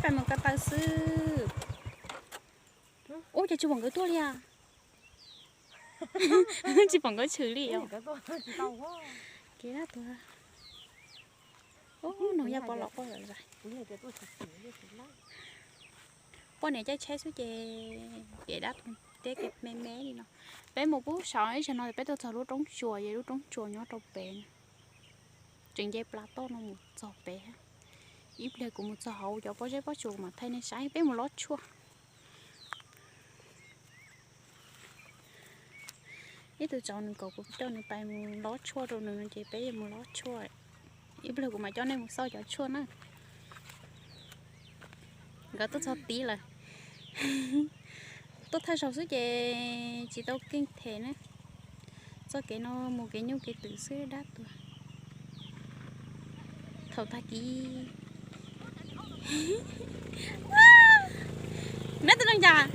pais mus ko taw xwb. Ub, cas tsis pom nkawd tuaj li as? Tsis pom nkawd tshwm li os. Kev dab tuag. Ub, no yog poj los poj zom zaws. Poj niam caij tsheb xwb ces kev dab tuag thiab kev me me li no. Peb mus pub saum ib zaug no peb tuaj txog lub roob tsuas, yog lub roob tsuas nyob rau pem na. Tseem nce plas toj no mus txog pem. Ib pliag kuv mus txog hauv cov pob zeb pob tsuas kuv mam thaij nej saib. Peb mus lob tshuaj. Ib tug tsov nws kom kuv coj nws pais mus lob tshuaj rau nws no ces peb yuav mus lob tshuaj. Ib pliag kuv mam coj nej mus xauj cov tshuaj na. Nkawd tuaj txog tid lawm. Tuaj thawj zaug xwb ces tsis tau keej them na. Txoj kev no mus kev nyuj kev twm xwb dab tuag. Thaum tag kis neb tus neeg cas?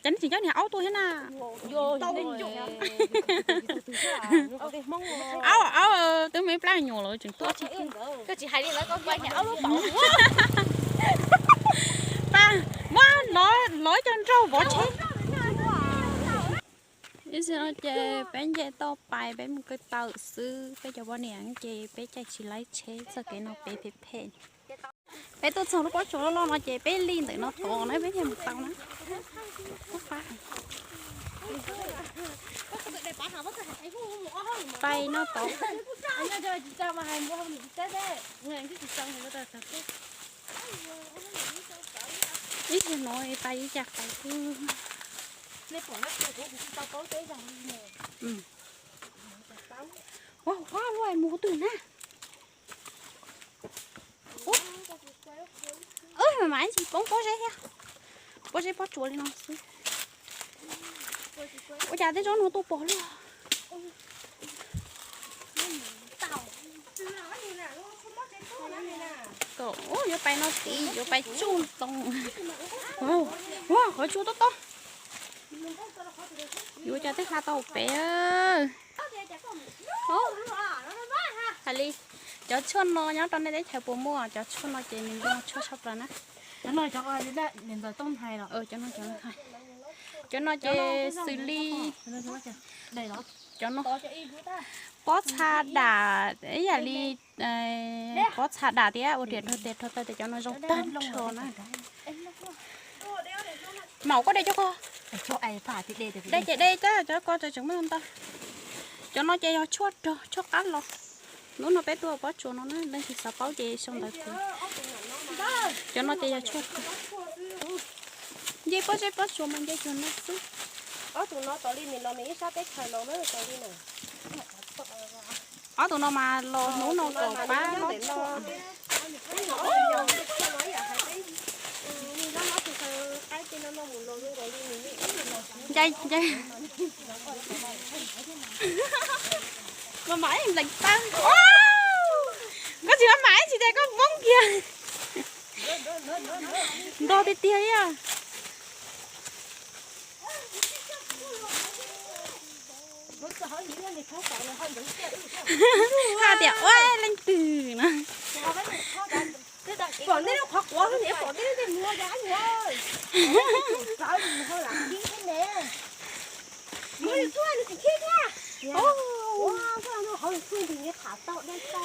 Cas neb tseem coj niag aub tuaj thiab na? Aub, aub, twb me plab nyuam lawm tseem tuaj. Pab, muab lov cov nraug vov tsheb. Ib zaug no ces peb nce toj pais peb mus ko taw xwb, peb cov poj niam ces peb caij tsis laib tsheb, txoj kev no pem phem phem. Peb tuaj txog lub pob tsuas loj loj no ces peb li ntawm no tod na peb thiaj mus tau na. Pais no tod. Ib zaug no pais ib cag pais xwb. Ua, ua luaj mus twg na. Ub, mas ib ntsis poob pob zeb thiab. Pob zeb pob tsuas li no xwb. Ua cas tej zaub no tuaj pom luaj. Kom yuav pais no tid, yuav pais tsuj ntoo. Ua, qhov tsua tob tob. Yuav cov tej hla tau pem. Hais li, cov tshuaj no nyob rau nej teb chaws puas muaj? Cov tshuaj no ces nws zoo tshuaj tshaj plaws na. Cov no, cov no ces xws li cov no, pob txha dam ib yam li pob txha dam thiab ua riam rog tias rog taw tias cov no zoo tag nrho na. Maum koj de cov ko. De ces de, cov ko tseem muaj ntau. Cov no ces yog tshuaj rog tshuaj qab los. Hnub no peb tuaj pob tsuas no na, leej twg xav paub ces sau ntawv kuv. Cov no ces yog tshuaj rog. Nce pob zeb pob tsuas mas nce cuag no xwb. Ob tug no tau li nws los nws ib sab teb chaws los na tau li na. Ob tug no mas los hnub no kom pab lob tshuaj. Nce, nce. Mas mam ib lees tawb. Koj tsis mam ib tsis tias koj poob kiag. Ntog tiag tiag li. Hais tias ua leej twg no.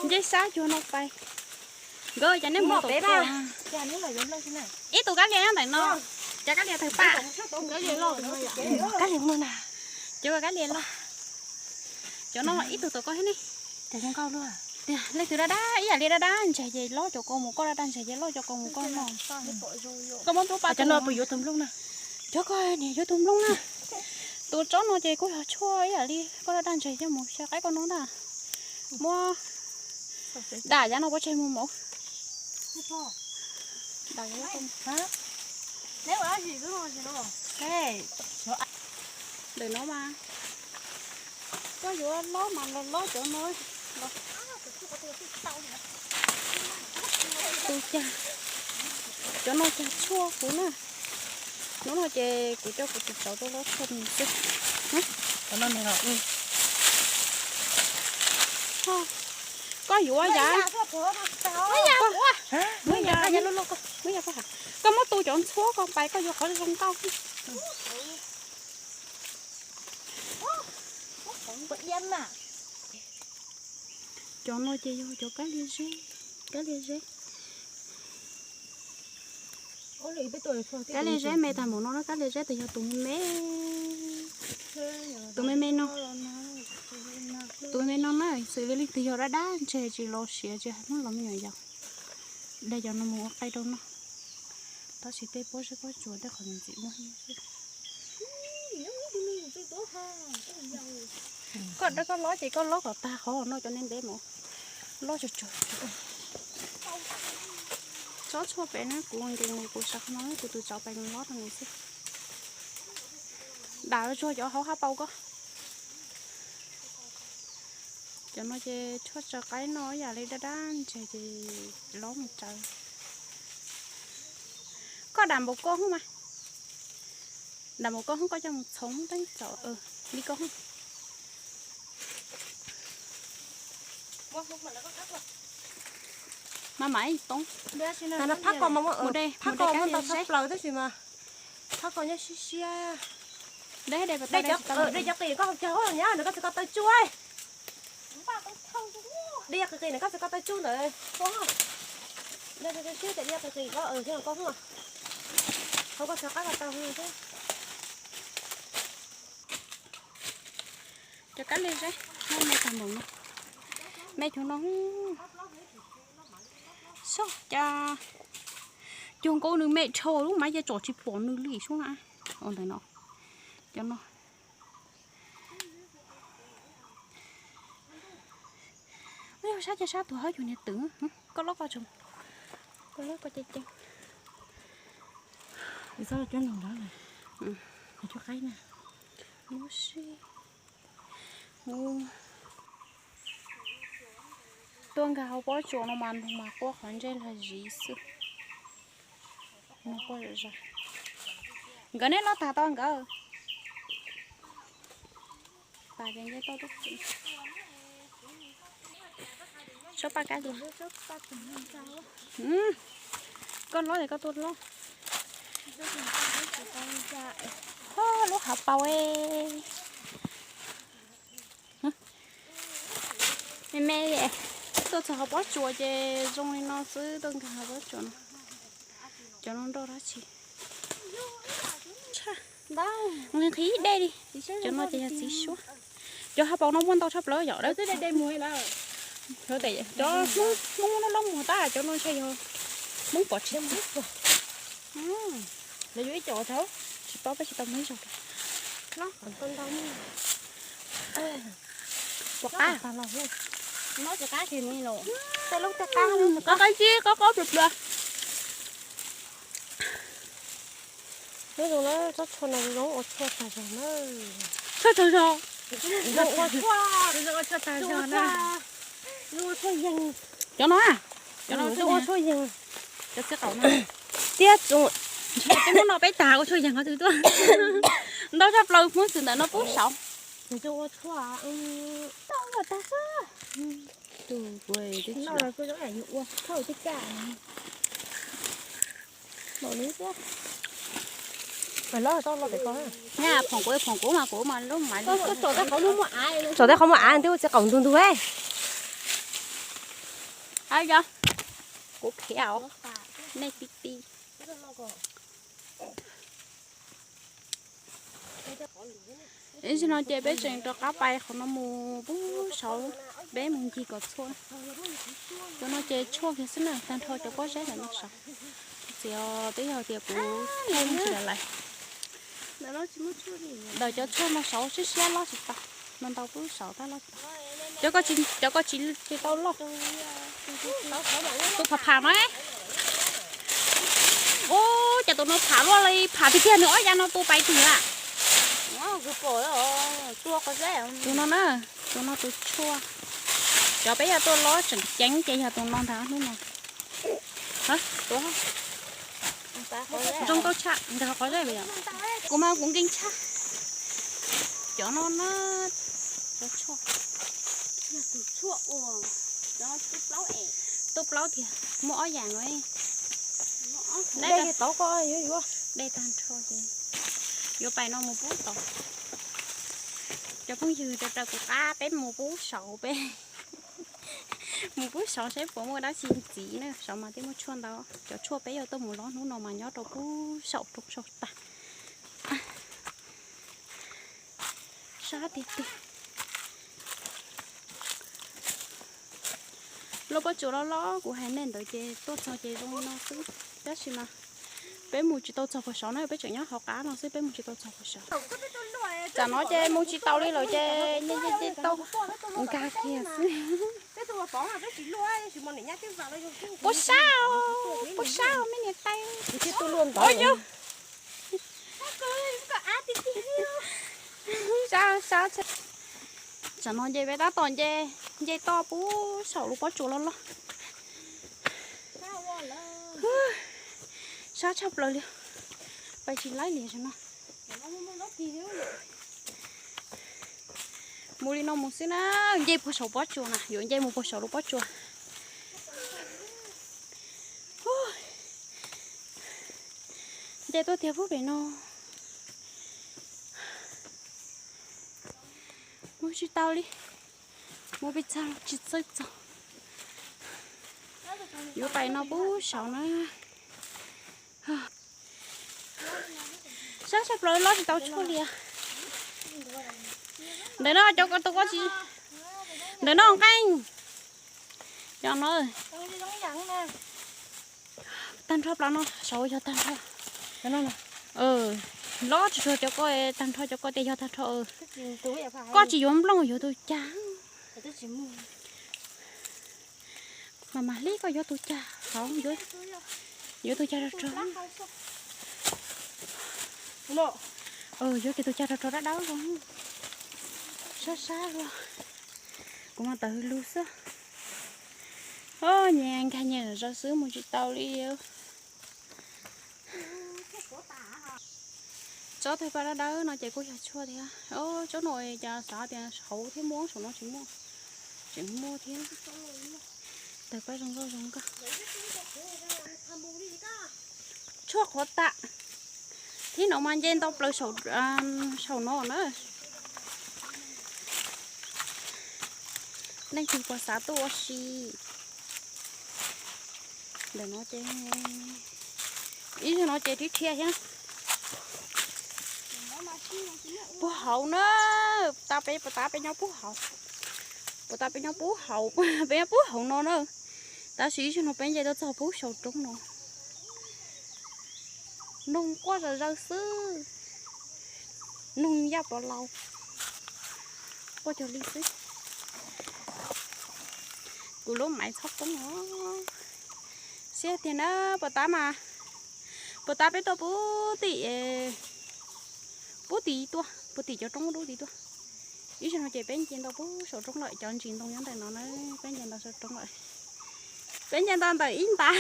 Nce sab cuag no pais. Nkawd cov nej mus tom tuaj. Ib tug kab lia nyob ntawm no. Cov kab lia tawg paj. Kab lia no na. Cov kab lia loj. Cov no ib tug tom koj thiab ne. Tiag, leej twg daj daj ib yam li daj daj ntseg ces lob cov ko mus, koj daj daj ntseg ces lob cov ko mus koj no. Koj muab tub pa cov no puas yuav tus nplooj na? Cov ko niam yuav tus nplooj na. Tus tsob no ces kuj yog tshuaj ib yam li koj daj daj ntseg coj mus xyaw qaib koj no na. Muab dam yav no pov tseg mus mov. Ntawm no mas koj yuav lob mas los lob cov no. Tus cag, cov no cag tshuaj kuv na. Hnub no ces kuv coj kuv tus tsov tuaj lob tshuaj nws xwb. Cov no nws los. Koj yuav yam, muab yam, muab yam, koj muab tu cov ntxhuab ko pais koj yuav qhov zoo nkauj. Cov no ces yog cov kab lia zeb, kab lia zeb. Kab lia zeb me tag npaum no na, kab lia zeb twb yog tus me me, tus me me no, tus me me no na, xws li leej twg yog dab dab ntseg tsis los siav tsis hais hnub los me nyuam yaus, de cov no mus ua qe rau noj. Tab sis tej pob zeb pob tsuas tej qhov ntxim muaj. Koj dab koj lob ces koj lob kom tag qhov no cov ntev ntev mus, lob tsawg tsawg. Tsob tshuaj pem na, kuv nkees mus kuv sawv qhov no kuv tus tsov pem lob rau nws xwb. Dam tsuag cov hauv hab paus ko. Cov no ces tshuaj tsaws qaib noj ib yam li dab dab ntseg ces lob mus tsaws. Koj dam npaum ko hub mas, dam npaum ko hub koj coj mus txhoov teeb txom li ko hub. Mas mam ib toob. Phab ko muaj ntau tshaj plaws tab sis mas phab ko nyob siab siab. Dej cov qis koj cog nyob nws koj tsis ko taw tsuj. Dej qis qis nws koj tsis ko taw tsuj ntawd. Dej qis qis ko, thov koj txhob qab ko taw xwb. Cov kab lia zeb, me tag npaum no, me cov no, sob cas cuag nkaus nws me dhau lub mas ces tsom tsis pom nws li sub na. Ntawm no, cov no. Yog sab ces sab tus hauv yus niag twm, koj lob koj tso, koj lob koj ceev ceev. Cuab noog ntawd, cuab qaib na. Tuaj nkag hauv pob tsuas no mas nrog mas quaj qhov ntsej lag zis xwb. Nws quaj zom zaws. Nkawd neb lob tag tau nkawd. Pas ces nce tau tub txim. Tsob paj kab li. Koj lob ces koj tuaj lob. Ho lub hav paus e. Me me, tuaj txog hauv pob tsuas ces zoo li no xwb, tuaj nkag hauv pob tsuas no. Cov no nroj dab tsi? Nqhis nqhis dej li. Cov no ces yog txiv suab. Cov hav paus no muaj ntau tshaj plaws yom. Cov Hmoob, Hmoob loj loj muag tab cov no ntshai yog Hmoob pom tsis. Lawv yuav ib co tau, tsis paub peb tsis tau muag ib zaug. Pom qab. Qab qab tsib qab qab pluas pluas. Nyob zoo na, tsob tshuaj no zoo ua tshuaj tag zog na. Tshuaj tag zog. Zoo ua tshuaj, zoo ua tshuaj tag zog na. Zoo ua tshuaj yeeg. Cov no, cov no zoo ua tshuaj yeeg. Cov txiv qaum no. Tiab tsuas. Peb muab no peb tag ua tshuaj yeeg qhov twg tuaj. Ntau tshaj plaws Hmoob txwm ntawm no pub saud. Zoo ua tshuaj, tau los tag xwb. Tus kuv no los kuj zoo yam yuav ua thauj tej kaj. Npaum li thiab. Nyab phoom kuv, phoom kuv mas kuv mas lub maiv. Tsom tej qhov muaj av twb ua txiv qaum ntug ntug. Kuv khiav os, nej ti ti. Ib zaug no ces peb tseem rov qab pais qhov no mus pub saud, peb mus ncig kom txhua. Cov no ces tshuaj kiag xwb na, tag nrho cov pob zeb ntawm no saud. Txiv, twb yog tias kuv tsis lawm lawm. Ntawm cov tshuaj no saud siab siab lob tsis tau, no ntau pub saud tab lob tsis tau. Cov ko tsis, cov ko tsis, tsis tau loj. Tus pham pham no. Ub, cas tus no pham luaj li, pham tiag tiag, nws ob yav no tua pais twg lawm? Tus no na, tus no tus tshuaj. Cov peb yog tuaj lob tseem ceeb ces yog tus no ntag hnub no. Zoo nkauj tshaj, nkag qhov zeb. Kuv mas kuv nkees tshaj. Cov no na, cov tshuaj. Yog tus tshuaj uas cov tub plaub es, tub plaub tiag, muaj ob yam no. Dej tau koj yuav yuav, dej tag nrho ces yuav pais no mus pub tod. Cov phooj ywg raws raws kuv qab peb mus pub saud, peb mus pub saud saib puas muaj dab tsi ntxiv na. Saud mas thiaj muaj tshuaj ntau. Cov tshuaj peb yuav tuaj mus lob hnub no mas nyob rau pub saum roob saud tag. Sab tiag tiag. Lub pob tsuas loj loj kuv hais nej ntawd ces tuaj txog ces zoo li no xwb. Tab sis mas peb mus tsis tau txog puag saud na, peb tseem nyob hauv qab no xwb, peb mus tsis tau txog puag saud. Tsam no ces mus tsis tau li lawm ces nce nce nce tau nkag kiag xwb. Puas sab, puas sab me niam tais. Sab, sab. Tsam no nce peb tab tom nce, nce toj pub saum lub pob tsuas loj loj. Sab tshaj plaws li, pais tsis laib li no. Mus li no mus xwb na, nce puag saum pob tsuas na, yuav nce mus puag saum lub pob tsuas. Nce tuaj tiag pub pem no. Mus tsis tau li, mus pes tsawg tsis txawj txog. Yuav pais no pub saud na. Sab tshaj plaws, lob tsis tau tshuaj li. Ntawm no cov ko tus ko tsis, ntawm no nqeeg. Cov no tag nrho plaws no saud yog tag nrho. Lob tsis tshua cov ko, tag nrho cov ko tias yog tag nrho. Koj tsis yuav nplooj yuav tus cas? Mas mam hlib koj yuav tus cas hauv, yuav tus cas rog rog. Yuav kiag tus cas rog rog dawb dawb zoo. Sab sab luaj. Kuv mas tawm hws lug xwb. Nyias nkag nyias zaws xwb mus tsis tau li. Tsob twg paj dawb dawb no ces kuj yog tshuaj thiab. Tsob no cas xav tias hauv thiab muab, saum no tsis muaj. Tseem muaj thiab. Tawg paj zoo nkauj zoo nkauj. Tshuaj qhuav tam. Thib no mas nce ntau plaws saum no na. Leej twg puas xav tuaj ua si. Ntawm no ces, ib zaug no ces rhiab rhiab thiab. Puag hauv na, puas tab peb, puas tab peb nyob puag hauv. Puas tab peb nyob puag hauv, peb nyob puag hauv no na. Tab sis ib zaug no peb nce tuaj txog pub saum roob no. Noog quaj zom zaws xwb. Noog yaj pov laus. Quaj cuag li xwb. Kuv lub maiv txhob poob os. Siab tiag na, puas tab mas, puas tab peb tuaj pub tim, pub tim tuaj, pub tim cov roob dub tid tuaj. Ib zaug no ces peb nce ntau pub saum roob lawm, cov ntsis ntoo nyob ntawm no na, peb nce ntau saum roob lawm. Peb nce ntau ntawm ib ntav,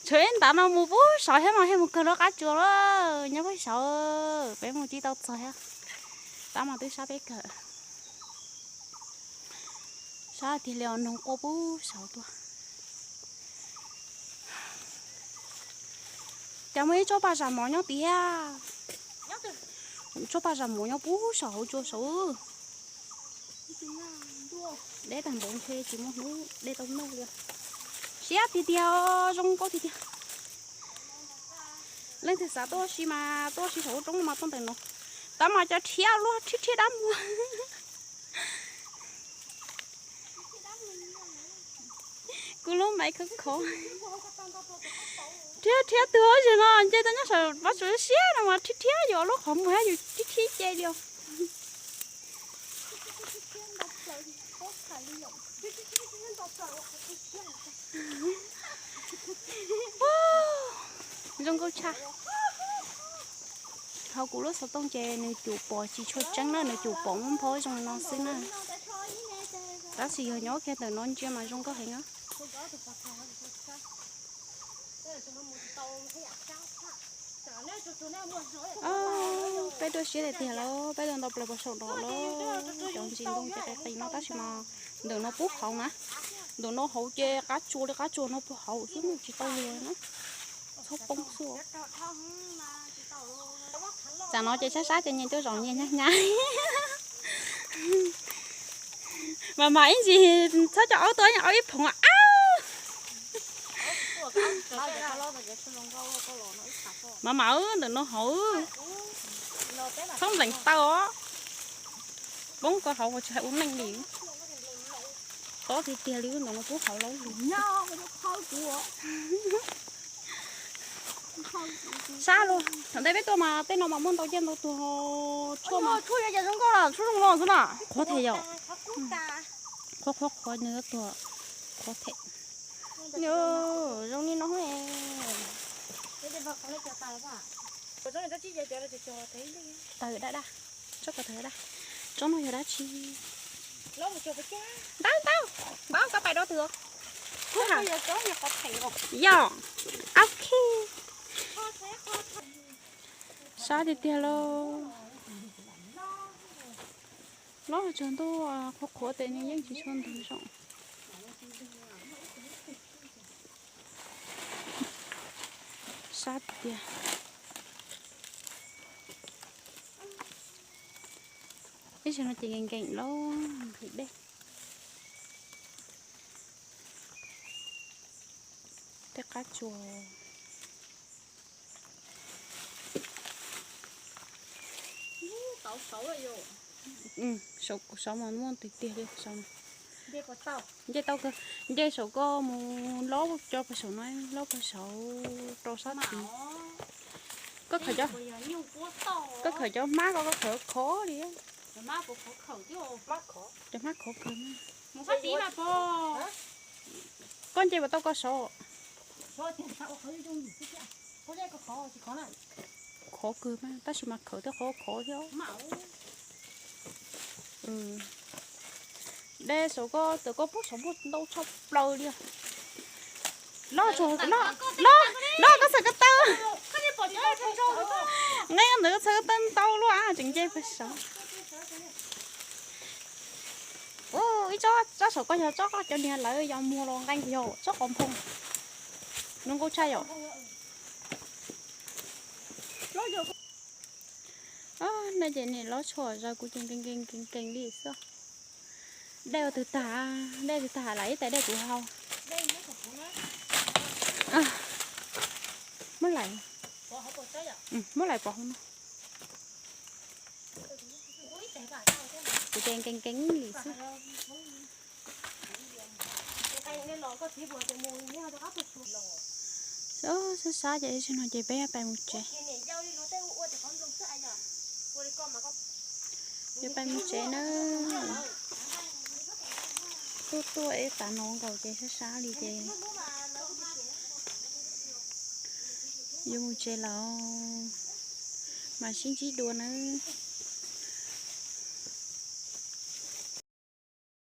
tshuav ib ntav no mus pub saud thiab mas thiaj mus kawg lub qab tsuas lawm, nyob pem saud. Peb mus tsis tau txog thiab, tab mas twb sab peb kawg. Sab tiag li os, noog quaj pub saud tuaj. Cas muaj ib tsob paj zam mov nyob tiag. Tsob paj zam mov nyob pub saum hauv tsua saud. Deb tag npaum ntshe tsis muaj hnub deb tau noj li. Siab tiag tiag, zoo nkauj tiag tiag. Leej twg xav tuaj si mas tuaj si saum lub roob mas tuaj ntawm no. Tab mas cov rhiab luaj rhiab rhiab dab muag. Kuv lub maiv khov khov. Rhiab rhiab tuag zem no nce tau nyob saum pob tsuas siab no mas rhiab rhiab yus lub qhov muag thiab yus rhiab rhiab ce li os. Zoo nkauj tshaj. Hauv kuv lub xov tooj ces nws cum pom tsis tshua tseeb na, nws cum pom muab nphob zoo no xwb na. Tab sis yog nyob kiag ntawm no ntsia mas zoo nkauj heev na. Peb tuaj siab tiag tiag lauj, peb tuaj ntaus plaws pos saum nrad lauj. Cov ntsis ntoo ces qis qis no tab sis mas ntawm no pub hauv na. Ntawm no hauv ces qab tsua li qab tsua no puag hauv xwb, tsis tau luag na. Txhob poob xwb. Tsam no ces sab sab ces nyias tuaj zaum nyias nyab nyab. Mas mas ib ntsis txhob coj aub tuaj, aub ib phoom ab. Mas mas ntawm no hauv txhob nplees taw os. Poob ko hauv tsis hais ua neej li. Tob tiag tiag li, ntawm no pub hauv lauj. Sab luaj, thaum ntej peb tuaj mas tej no mas muaj ntau ciaj ntau tuag, tshuaj mas qhuav them yom. Qhuav qhuav qhuav nws tuag, qhuav them. Zoo li no. Tawg dab dab, tsob ko tawg dab, tsob no yog dab tsi? Ntau ntau, ntau koj pais rau twg? Yog, ok. Sab tiag tiag lauj. Los tsaus ntuj qhuav qhuav tes nws yeej tsis tshua ntws zoo. Sab tiag. Ib zaug no ces nkees nkees lauj, nqhis dej. Tej qab tsuas. Saum mas muaj tiag tiag li saum no. Nce tau kawg, nce saum ko mus lob cov pag saum no, lob pag saum rau sab tid. Koj khaws cov, koj khaws cov hmab ko, koj khaws khov li. Cov hmab khov kawg. Koj nce puas tau koj saud? Khov kawg mas tab sis mas khawv thiab qhov khov thiab. Dej saum ko, txawm koj pub saum muaj ntau tshaj plaws li. Los, los, los, koj txhawm ko taw. Nqe ntawd txhawm ko taw ntau luaj tseem nce pag saud. Ib tsob, tsob saum ko yog tsob cov niag lawv yog muag los nqeeb yog tsob qos nphoo. Nws nqus tshaj yom. Nej ces niam loj tshuam zaws kuv ces nkees nkees nkees nkees li xwb. Dej ua twg tag, dej twg tag lam ib tais dej kuv hau. Muab laim, muab laim pov hauv no. Kuv ces nkees nkees li xwb. Sab sab ces ib zaug no ces peb pais mus tsev. Yuav pais mus tsev nawb. Tuaj tuaj ib tav no nkaus ces sab sab li ces yuav mus tsev lawm. Mam sib ntsib dua nawb.